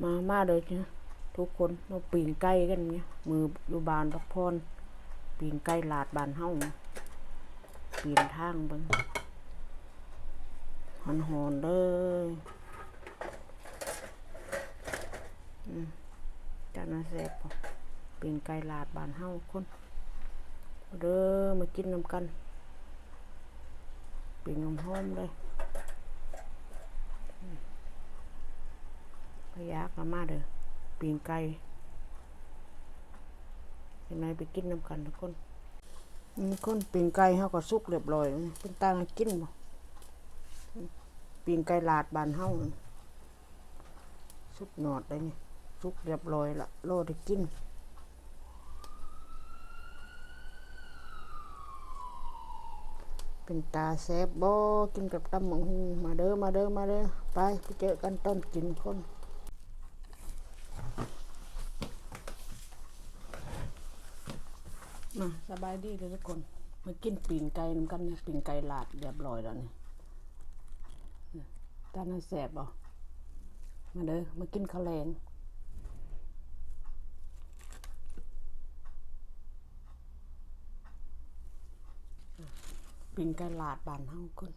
ມາ ມາເດີທຸກຄົນ ມາປີ້ງໄກ່ກັນນີ້ ມື້ຢູ່ບ້ານພັກຜ່ອນ ປີ້ງໄກ່ລາດບ້ານເຮົາ ປີ້ງທາງເບິ່ງ ຮ້ອນໆເລີຍ. ອືມ ຈັກໜ້າແຊບບໍ່ ປີ້ງໄກ່ລາດບ້ານເຮົາຄົນ ເດີ ມາກິນນຳກັນ ປີ້ງຫອມໆເລີຍ. ອືມ ໃຜຢາກກໍມາເດີ ປີ້ງໄກ່ ຈັ່ງໃດໄປກິນນຳກັນທຸກຄົນ. ອືມ ຄົນ ປີ້ງໄກ່ເຮົາກໍສຸກລຽບລ້ອຍ ເປັນຕາກິນບໍ່? ປີ້ງໄກ່ລາດບ້ານເຮົາ ສຸດຍອດເລີຍນີ້ ສຸກລຽບລ້ອຍລະ ລໍໄດ້ກິນ. ເປັນຕາແຊບບໍ່ ກິນກັບຕຳບັກຫຸ່ງ? ມາເດີ ມາເດີ ມາເດີ ໄປ ໄປເຈີກັນຕອນກິນຄົນ. ມາ ສະບາຍດີເດີທຸກຄົນ ມາກິນປີ້ງໄກ່ນຳກັນ ປີ້ງໄກ່ລາດລຽບລ້ອຍແລ້ວນີ້ ຕາໜ້າແຊບບໍ່? ມາເດີ ມາກິນເຂົ້າແລງ ປີ້ງໄກ່ລາດບ້ານເຮົາຄົນ.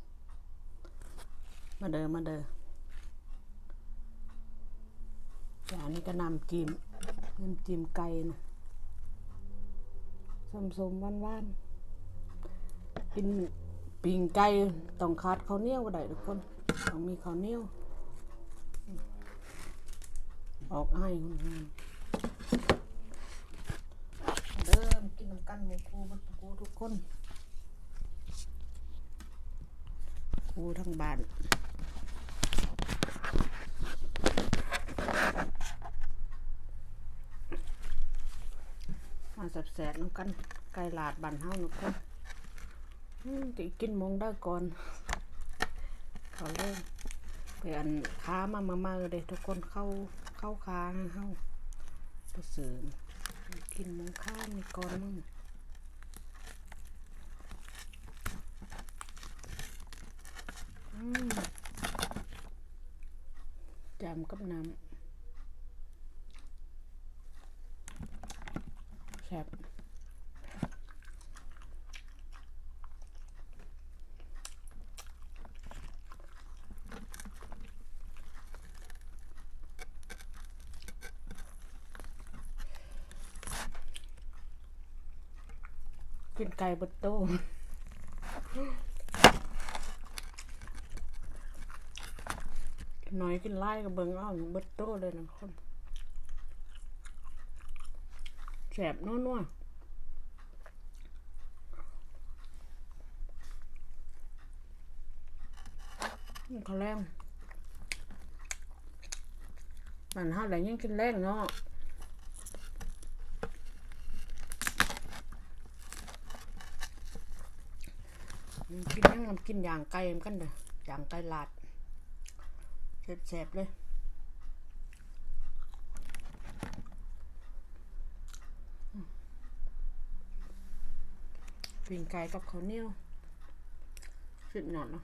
ມາເດີ ມາເດີ ແລະອັນນີ້ກໍນ້ຳຈິ້ມ ນ້ຳຈິ້ມໄກ່ນະ ສົ້ມໆຫວານໆ. ກິນປີ້ງໄກ່ຕ້ອງຂາດເຂົ້າໜຽວບໍ່ໄດ້ທຸກຄົນ ຕ້ອງມີເຂົ້າໜຽວ ອອກໄອ. ເດີ ມາກິນນຳກັນໝູ່ຄູ່ເບິດຄູ່ທຸກຄົນ ຄູ່ທັງບ້ານ ມາແຊບໆນຳກັນ ໄກ່ລາດບ້ານເຮົານະຄົນ. ອືມ ຊິກິນໝ່ອງໃດກ່ອນ ເຂົ້າແລງ ໄປອັນຄາມາໃໝ່ໆເດ້ທຸກຄົນ ເຂົ້າ ເຂົ້າຄາໃຫ້ເຮົາ ໄປຊື້ ກິນໝ່ອງຄານີ້ກ່ອນ. ອືມ ຈ້ຳກັບນ້ຳ ແຊບ ກິນໄກ່ເບິດໂຕ ກິນໜ້ອຍກິນຫຼາຍກໍເບິ່ງເອົາ ເບິດໂຕເລີຍນະຄົນ ແຊບນົວໆ. ກິນເຂົ້າແລງ ບ້ານເຮົາແຫຼະ ຍັງກິນແລງເນາະ ກິນຫຍັງ ກິນຍ່າງໄກ່ນຳກັນເດີ ຍ່າງໄກ່ລາດ ແຊບໆເລີຍ. ປີ້ງໄກ່ກັບເຂົ້າໜຽວ ສຸດຍອດເນາະ.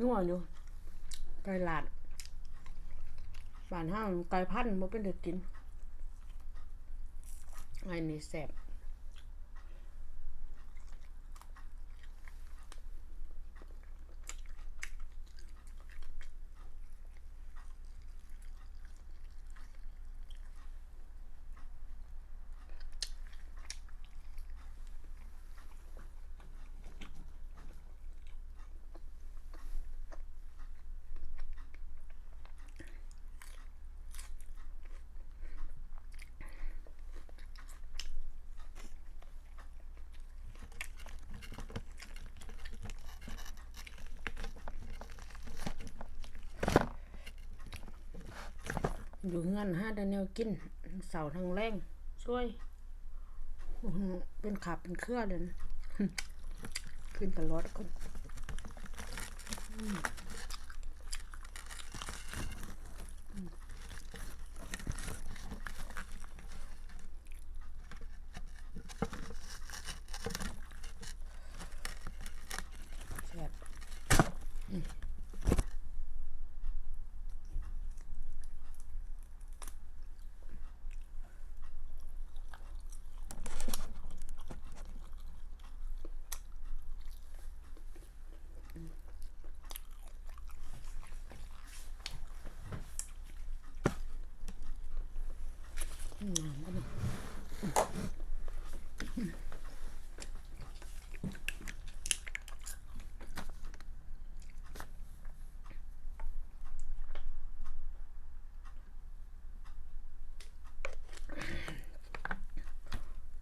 ນົວຢູ່ ໄກ່ລາດ ບ້ານເຮົາໄກ່ພັນບໍ່ເປັນຕາກິນ ໄກ່ນີ້ແຊບ. ຢູ່ເຮືອນຫາແຕ່ແນວກິນ ເຊົ້າທັງແລງ ຊ່ວຍ ເປັນຄາບເປັນເຄືອເລີຍນະ. ກິນຕະຫຼອດຄົນ. ອືມ ອືມ ແຊບ.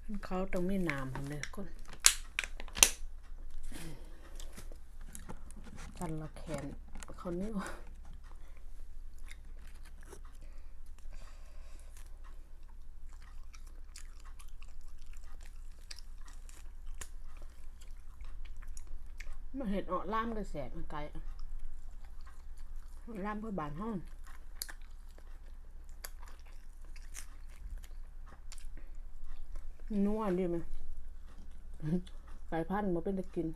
ອືມ ເຂົ້າຕ້ອງມີນ້ຳພຸ້ນເດ້ຄົນ. ກັນລະແຂນເຂົ້າໜຽວ. ມາເຮັດເອາະລາມກໍແຊບ ໄກ່ ລາມເພື່ອບ້ານເຮົາ. ນົວດີແມ່ນ ໄກ່ພັນບໍ່ເປັນຕາກິນ.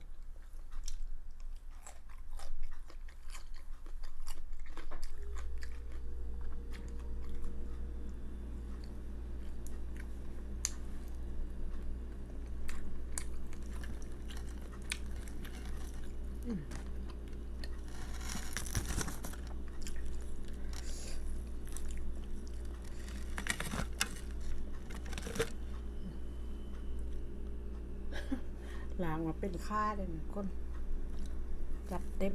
ລ້າງມາເປັນຂາເດ້ ຄົນ ຈັດເຕັມ.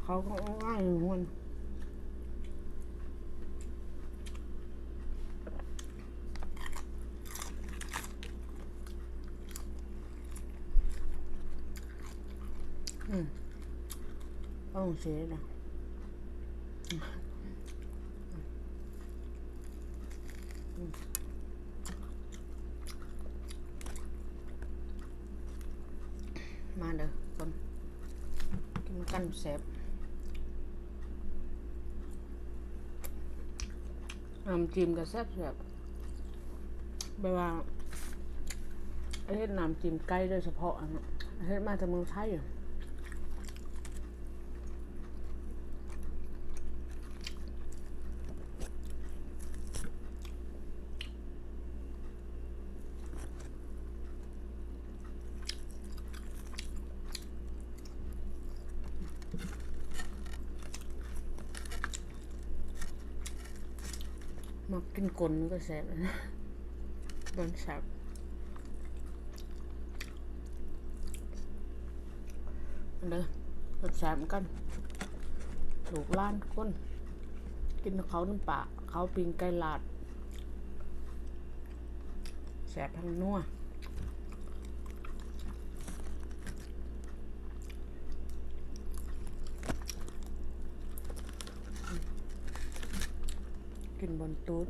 ເຂົາກໍເອົາໄວ້ຫັ້ນ. ອືມ ເອົາຈັ່ງຊີ້ນະ. ອືມ ມາເດີຄົນ ກິນນຳກັນແຊບ. ນ້ຳຈິ້ມກໍແຊບໆ ແບບວ່າເຮັດນ້ຳຈິ້ມໄກ່ໂດຍສະເພາະ ອັນເຮັດມາຈາກເມືອງໄທ. ມັກກິນກົ້ນມັນກໍແຊບ ກ້ນແຊບ. ເດີ ແຊບໆ ນຳກັນ ລູກຫຼານທຸກຄົນ ກິນເຂົ້ານຳປາ ເຂົ້າປີ້ງໄກ່ລາດ ແຊບທັງນົວ. ກິນບ່ອນຕູດ.